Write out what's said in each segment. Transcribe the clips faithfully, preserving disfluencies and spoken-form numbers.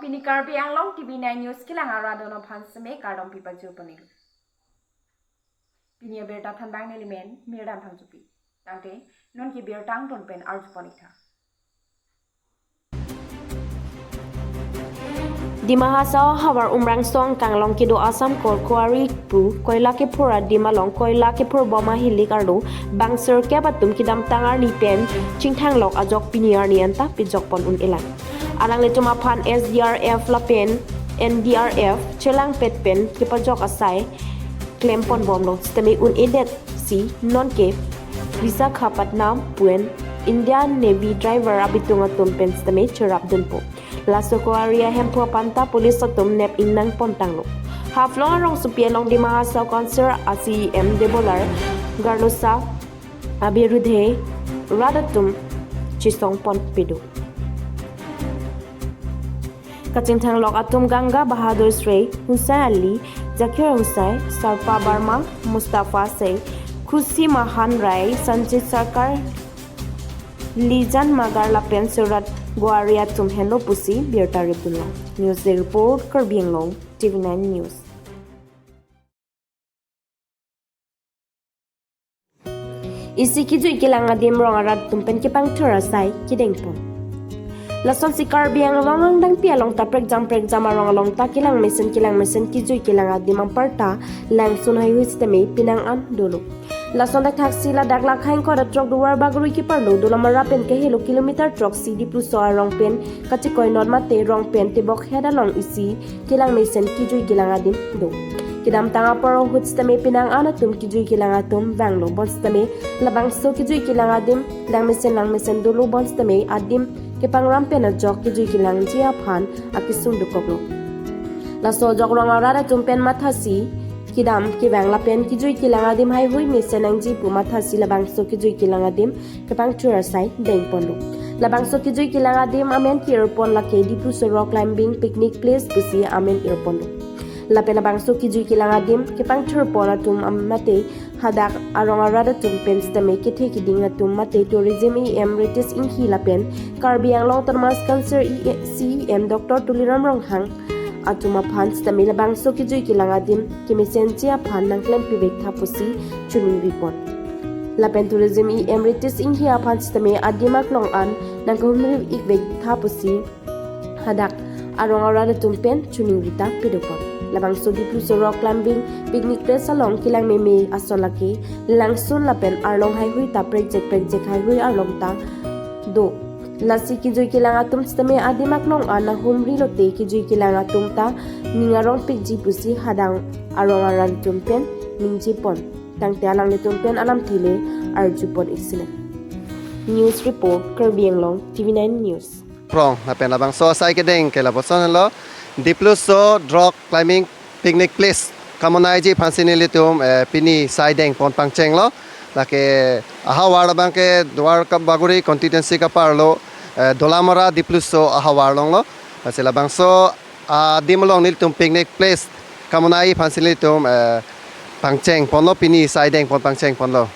Pini Karbi Anglong T V nine News kelang arat atum aphan seme kardom pipajir ponlo. Pini abirta thanbang nelimen Mirdan Phangchopi. Tangte non ke birta angton pen arju pon-ik tha. Dima Hasao havar Umrangso angkang along kedo Assam Coal Quarry pu koila kephur adim along koila kephurbom ahilik arlo bang sirkep atum kedamtang arni pen chingthanglok ajok pini arni anta pejok pon un-elang. Alanglitum aphan S D R F lapen N D R F chelangpet pen kepajok asai klem ponbomlo. Sitame un-edet si non ke Visakhapatnam pu-an Indian Navy diver abitung atum pen sitame cherapdunpo. Laso quarry ahemphu aphan ta police atum nep ingnang pontanglo. Haflong arongsopi along Dima Hasao Council a C E M Debolal Gorlosa abirudhe rat atum chesong pon pido. Kachingthanglok atum Ganga Bahadur Shrey, Hussain Ali, Zakir Hussain, Sarpa Barma, Mustafa Sey, Khushi Mahan Rai, Sanjit Sarkar, Lijan Magar lapen Surat Goaria atum henlo pusi birta ripdunlo. News Desk Report, Karbi Anglong, T V nine News. Isi kejui kelang adim rong arat atum pen kepangthir asai kedeng pon. Lasonsi Karbi Anglong angdengpi along ta prekjam prekjam arong along ta kelang mesen kelang mesen kejui kelang adim anparta langsun haihui sitame penang an dolo. Lason dak thaksi ladak lakhai ingkoi ra throk Duarbagori keparlo Dolamara pen kehelo kilometer throksi Dipluso arong pen kachekoi non mate rong pen tebok het along isi kelang mesen kejui kelang adim do. Kedamtang apor ahut sitame penang an atum kejui kelang atum vanglo bonsitame labangso kejui kelang adim langmesen langmesen dolo bonsitame adim kepangram pen ajok kejui kelangji aphan akesung dokoklo. Laso ajok rong arat atum pen mathasi kedam kevang lapen kejui kelang adim haihui mesen nangji pu mathasi labangso kejui kelang adim kepangthir asai deng ponlo. Labangso kejui kelang adim amen ke-ir pon lake Dipluso Rock Climbing Picnic Place pusi amen ir ponlo. Lapen labangso kejui kelang adim kepangthir pon atum am- mate hadak arong arat atum pen sitame kethe keding atum mate Tourism E M Ritesh Enghi lapen Karbi Anglong Autonomous Council E- C E M Doctor Tuliram Ronghang atum aphan sitame labangso kejui kelang adim kemesenji aphan nangklem pivek tha pusi choningri pon. Lapen Tourism E M Ritesh Enghi aphan sitame adim aklong an nangkehumri-ik vek tha pusi hadak arong arat atum pen choningri ta pidopon. Labangso Dipluso Rock Climbing Picnic Place along kelang meme ason lake langsun lapen arlong haihui ta prekjek prekjek haihui arlong ta do. Lasi kejui kelang atum sitame adim aklong an nahumri lote kejui kelang atum ta ning arong pikji pusi hadak arong arat atum pen ningje pon. Tangte alanglitum pen alamthe le arju pon-ik sinang. News report, Karbi Anglong, T V nine News. Prong, lapen labangso asai kedeng ke lapuson lo, Dipluso Rock Climbing Picnic Place kamonaiji aphansi nelitum, eh, pini sai deng pon pangchenglo. Lake ahavar abang ke Duarbagori constituency kaparlo, eh, Dolamara Dipluso ahavar along lo. Lasi labangso adim along nelitum picnic place kamonai aphansi nelitum, eh, pangcheng ponlo, pini sai deng pon pangcheng ponlo.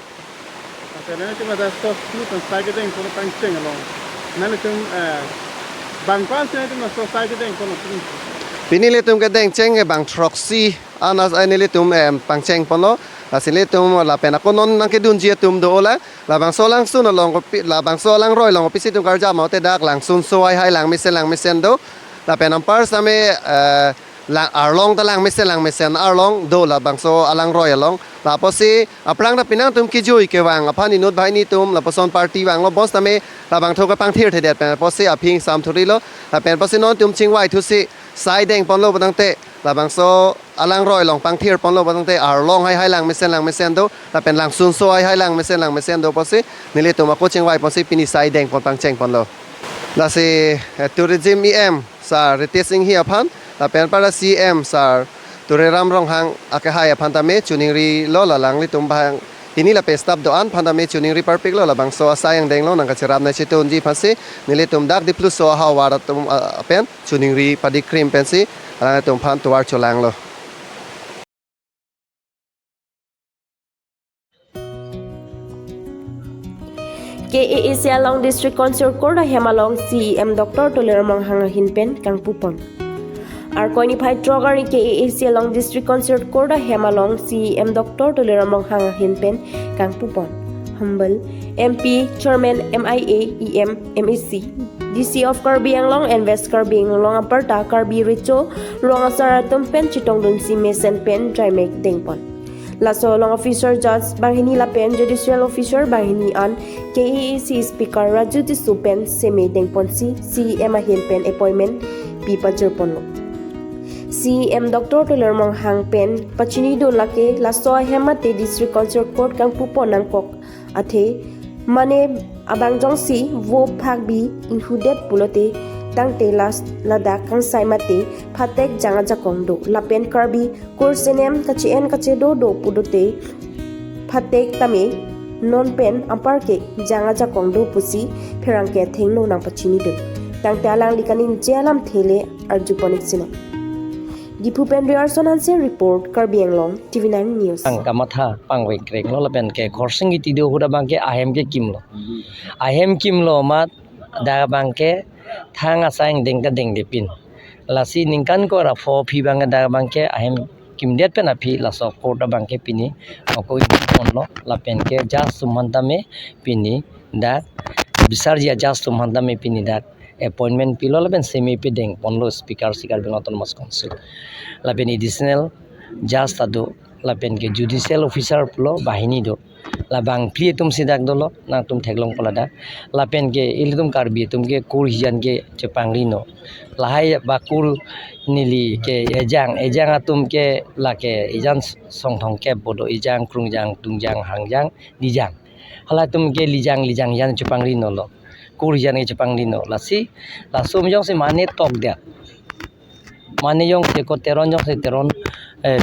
Ante nelitum ada stok ni pang sai kedeng pon pangcheng along. Nelitum, eh, bang ko-ansi nelitum laso sai kedeng ponlo pini. Pini nelitum kedengcheng ke bang throksi anas ai nelitum, eh, pangcheng ponlo. Lasi nelitum lapen ako non nangkedunji atum do ola. Labangso langsun along kopi, labangso alangroi along kopisi itum karjap ma te dak langsunso haihai langmesen langmesen do. Lapen anpar sitame, eh, la, arlong ta langmesen langmesen arlong do labangso alangroi along. Lapusi aphrang ta penang atum kejui kevang aphan inut banghini atum lapuson party vanglo bonsitame labangthu kepangthirthedet pen pusi aphi ingsam thurilo. Lapen pusi non itum chingvai thusi sai deng ponlo putangte labangso alangroi along pangthir ponlo putangte arlong haihai langmesen langmesen do, lapen langsunso haihai langmesen langmesen do pusi nelitum ako chingvai ponsi pini sai deng pon pangcheng ponlo. Lasi, eh, Tourism E M Sir Ritesh Enghi aphan, lapen para C E M Sir Tuliram Ronghang akehai aphan tame choningrilo, la alanglitum bang hini lapen staff do-an aphan tame choningri parpiklo, labangso asai angdenglo nangkacherap nangchetunji aphansi nelitum dak Dipluso ahavar atum, ah, pen choningri padi krim pensi alangtum aphan tovar cholanglo. K A A C along District Concert Court ahem along C E M Doctor Tuliram Ronghang ahin pen kangpupon. Arkoi niphai throk arni K A A C along District Concert Court ahem along C E M Doctor Tuliram Ronghang ahin pen kangpupon. Humble M P, Chairman, M I A, E M, M A C, D C of Karbi Anglong and West Karbi Anglong aparta Karbi Recho Rong Asar atum pen chetongdunsi mesen pen dry mic dengpon. Laso along officer judge banghini lapen judicial officer banghini an K A A C speaker Raju Tisso pen seme dengponsi C E M ahin pen appointment pi pajirponlo. C E M Doctor Tuliram Ronghang pen pachinidun lake laso ahem mate District Concert Court kangpupon nangkok athe mane abang jongsi vo phak bi inghudet pulote tangte las ladak kangsai mate phatek jang ajakong do lapen Karbi kursenem kache-en kachedo do pulote phatek tame non pen anparke jang ajakong do pusi pherangke athengno nangpachinidun. Tangte alangli kaningje alamthe le arjupon-ik sino. Diphu pen Riarson Hanse report, Karbi Anglong T V nine News. Ang kamatha pangvek krenglo lapen ke Khorsing Ingti do ahut abangke ahem ke kimlo. Ahem kimlo amat dak abangke thang asai angdeng ta dengdepin. Lasi ningkan ko ra pho aphi abangke dak abangke ahem kimdet pen aphi laso court abangke pini ako ingponlo lapen ke judge atum aphan tame pini dak bisarji a-judge atum aphan tame pini dak appointment pilo lapen seme pe dengponlo speaker si Karbi Anglong Autonomous Council. Lapen additional judge ta do lapen ke judicial officer pulo banghini do. La bangphli atum si dak dolo, nangtum theklongpo ladak. Lapen ke ilitum Karbi atum ke kur hijan ke chepangri no. Lahai ba kur neli ke ejang, ejang atum ke lake ejan song thomkep bodo, ejang, krungjang, tungjang, hangjang, lijang. Halatum ke lijang, lijang jan chepangri nolo. Kur jan ke chepangri no. Lasi, laso jongsi mane tokdet. Mane jongsi ko Teron jongsi Teron, eh,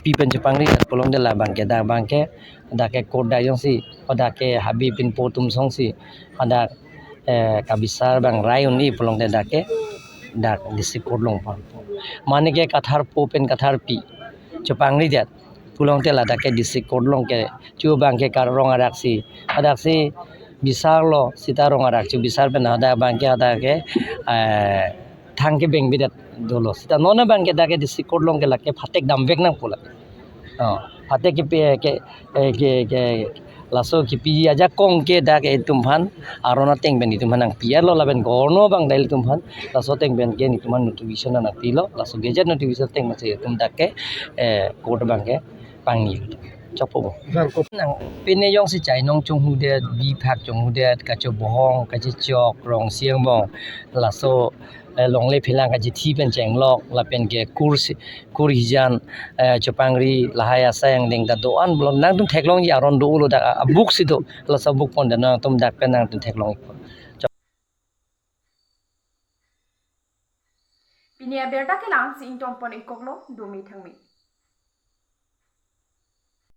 pi pen chepangridet pulote la abangke dak abangke, dak ke court dak jongsi, hadak ke habe pinpo atum songsi, hadak, eh, kabisar abang rai un-e pulote dak ke, dak district court along pon. Mane ke katharpo pen katharpi chepangridet pulote ladak ke district court along ke chu abangke Karbi Anglong arak si, hadak si bisarlo, seta rong arak chu bisar pen hadak abangke hadak ke, eh, thang kebengbedet dolo. Seta non abangke dak ke district court along ke lake phatek damvek nangpo lake. Oh, phatek kepi ke, eh, ke, ke, laso kepi ajakong ke dak ke itum aphan aron ateng pen itum aphan nangpi-etlo lapen governo abang dak ilitum aphan laso ateng pen ke itum aphan notification nangpilo, laso gazette notification ateng pen si itum dak ke, eh, court abangke pangni. Chokpo bo. Nang pine jongsi chainong chonghudet, bi phak chonghudet, kachobohong, kachechok, rong siang bong, laso, eh, longle phelang kachethi pen chenglok, lapen ke kur si, kur hijan, eh, chepangri, lahai asai angdeng ta do-an pulo, nangtum theklongji aron dolo dak, a, a-book si do, laso book pon dak nangtum dak pen nangtum theklong. Pini abirta ke la-an si ingtonpon-ik koklo, dome thangme.